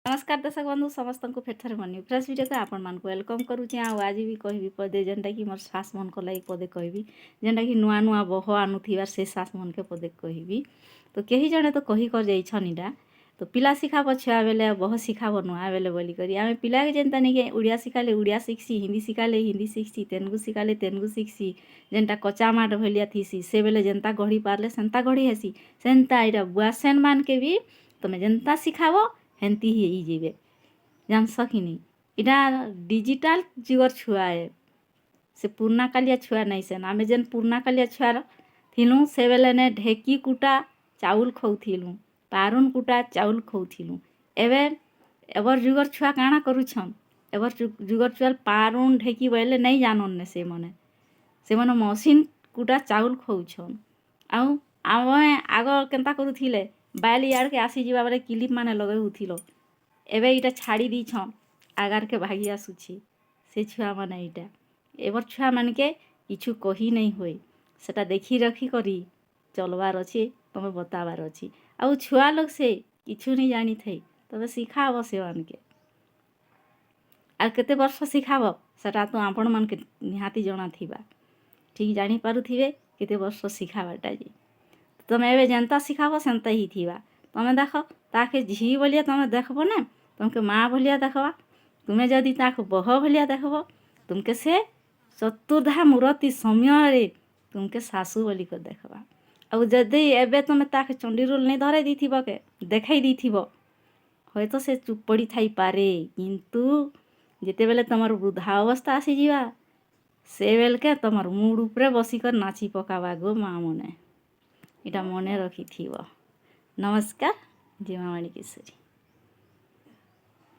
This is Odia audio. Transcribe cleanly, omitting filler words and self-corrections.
ନମସ୍କାର ଦର୍ଶକ ବନ୍ଧୁ, ସମସ୍ତଙ୍କୁ ଫେର୍ ଥରେ ମୋ ନ୍ୟୁ ଫ୍ରେଶ୍ ଭିଡ଼ିଓକୁ ଆପଣମାନଙ୍କୁ welcome କରୁଛେ। ଆଉ ଆଜି ବି କହିବି ପଦେ, ଯେନ୍ଟାକି ମୋର୍ ଶାଶୁମାନଙ୍କ ଲାଗି ପଦେ କହିବି, ଯେନ୍ଟାକି ନୂଆ ନୂଆ ବହ ଆନୁଥିବାର ସେ ଶାଶୁମାନକେ ପଦେ କହିବି। ତ କେହି ଜଣେ ତ କହି କରି ଯାଇଛନ୍ ଇଟା ତ, ପିଲା ଶିଖାବ ଛୁଆ ବେଲେ, ବହ ଶିଖାବ ନୂଆ ବେଲେ ବୋଲିକରି। ଆମେ ପିଲାକେ ଯେନ୍ତା ନିକେ ଓଡ଼ିଆ ଶିଖାଲେ ଓଡ଼ିଆ ଶିଖ୍ସି, ହିନ୍ଦୀ ଶିଖାଲେ ହିନ୍ଦୀ ଶିଖ୍ସି, ତେଲୁଗୁ ଶିଖାଲେ ତେଲୁଗୁ ଶିଖ୍ସି। ଯେନ୍ଟା କଚା ମାଟ୍ ଭଳିଆ ଥିସି, ସେ ବେଲେ ଯେନ୍ତା ଗଢ଼ି ପାରଲେ ସେନ୍ତା ଗଢ଼ି ହେସି। ସେନ୍ତା ଏଇଟା ବୁଆସେନ୍ ମାନକେ ବି ତମେ ଯେନ୍ତା ଶିଖାବ, ହେନ୍ତି ହେଇଯିବେ, ଜାନସ କି ନି? ଇଟା ଡିଜିଟାଲ ଯୁଗର ଛୁଆ ଏ, ସେ ପୁରୁଣା କାଲିଆ ଛୁଆ ନାଇଁ ସେନ୍। ଆମେ ଯେନ୍ ପୁରୁଣା କାଲିଆ ଛୁଆର ଥିଲୁଁ, ସେ ବେଲେ ନେ ଢେକି କୁଟା ଚାଉଲ୍ ଖଉଥିଲୁଁ, ପାରୁନ୍ କୁଟା ଚାଉଲ୍ ଖଉଥିଲୁଁ। ଏବେ ଏବର୍ ଯୁଗର ଛୁଆ କାଣା କରୁଛନ୍? ଏବର୍ ଯୁଗର ଛୁଆ ପାରୁନ୍ ଢେକି ବୋଇଲେ ନାଇଁ ଜାନନ୍ ନେ ସେମାନେ। ସେମାନେ ମସିନ୍ କୁଟା ଚାଉଲ୍ ଖଉଛନ୍। ଆଉ ଆମେ ଆଗ କେନ୍ତା କରୁଥିଲେ? ବାଏଲ୍ ଇଆଡ଼କେ ଆସିଯିବା ବେଲେ କିଲିପ୍ ମାନେ ଲଗଉଥିଲ। ଏବେ ଇଟା ଛାଡ଼ି ଦେଇଛନ୍, ଆଗାର୍କେ ଭାଗି ଆସୁଛି ସେ ଛୁଆମାନେ। ଇଟା ଏବର୍ ଛୁଆମାନକେ କିଛୁ କହି ନାଇଁ ହୁଏ, ସେଟା ଦେଖି ରଖି କରି ଚଲବାର୍ ଅଛି, ତମେ ବତାବାର୍ ଅଛି। ଆଉ ଛୁଆ ଲୋକ୍ ସେ କିଛୁ ନି ଜାଣିଥାଇ, ତମେ ଶିଖାବ ସେମାନକେ। ଆଉ କେତେ ବର୍ଷ ଶିଖାବ, ସେଟା ତ ଆପଣମାନକେ ନିହାତି ଜଣାଥିବା, ଠିକ୍ ଜାଣିପାରୁଥିବେ କେତେ ବର୍ଷ ଶିଖାବାଟା ଯେ। ତମେ ଏବେ ଯେନ୍ତା ଶିଖାବ, ସେନ୍ତା ହେଇଥିବା। ତମେ ଦେଖ, ତାକେ ଝି ଭଳିଆ ତମେ ଦେଖବ ନା, ତମକେ ମା ଭଳିଆ ଦେଖବା। ତୁମେ ଯଦି ତାକୁ ବହ ଭଳିଆ ଦେଖବ, ତୁମକେ ସେ ଚତୁର୍ଦ୍ଧା ମୂରତି ସମୟରେ ତୁମକେ ଶାଶୁ ବୋଲିକରି ଦେଖବା। ଆଉ ଯଦି ଏବେ ତମେ ତାକେ ଚଣ୍ଡୀ ରୋଲ୍ ନେଇ ଧରେଇ ଦେଇଥିବ କେ ଦେଖେଇ ଦେଇଥିବ, ହୁଏତ ସେ ଚୁପ୍ ପଡ଼ି ଥାଇପାରେ, କିନ୍ତୁ ଯେତେବେଲେ ତମର ବୃଦ୍ଧା ଅବସ୍ଥା ଆସିଯିବା, ସେ ବେଲକେ ତମର ମୁଡ୍ ଉପରେ ବସିକରି ନାଚି ପକାବା ଗୋ ମା ମନେ। ଏଇଟା ମନେ ରଖିଥିବ। ନମସ୍କାର, ଜୟ ମା ମାଣିକେଶ୍ୱରୀ।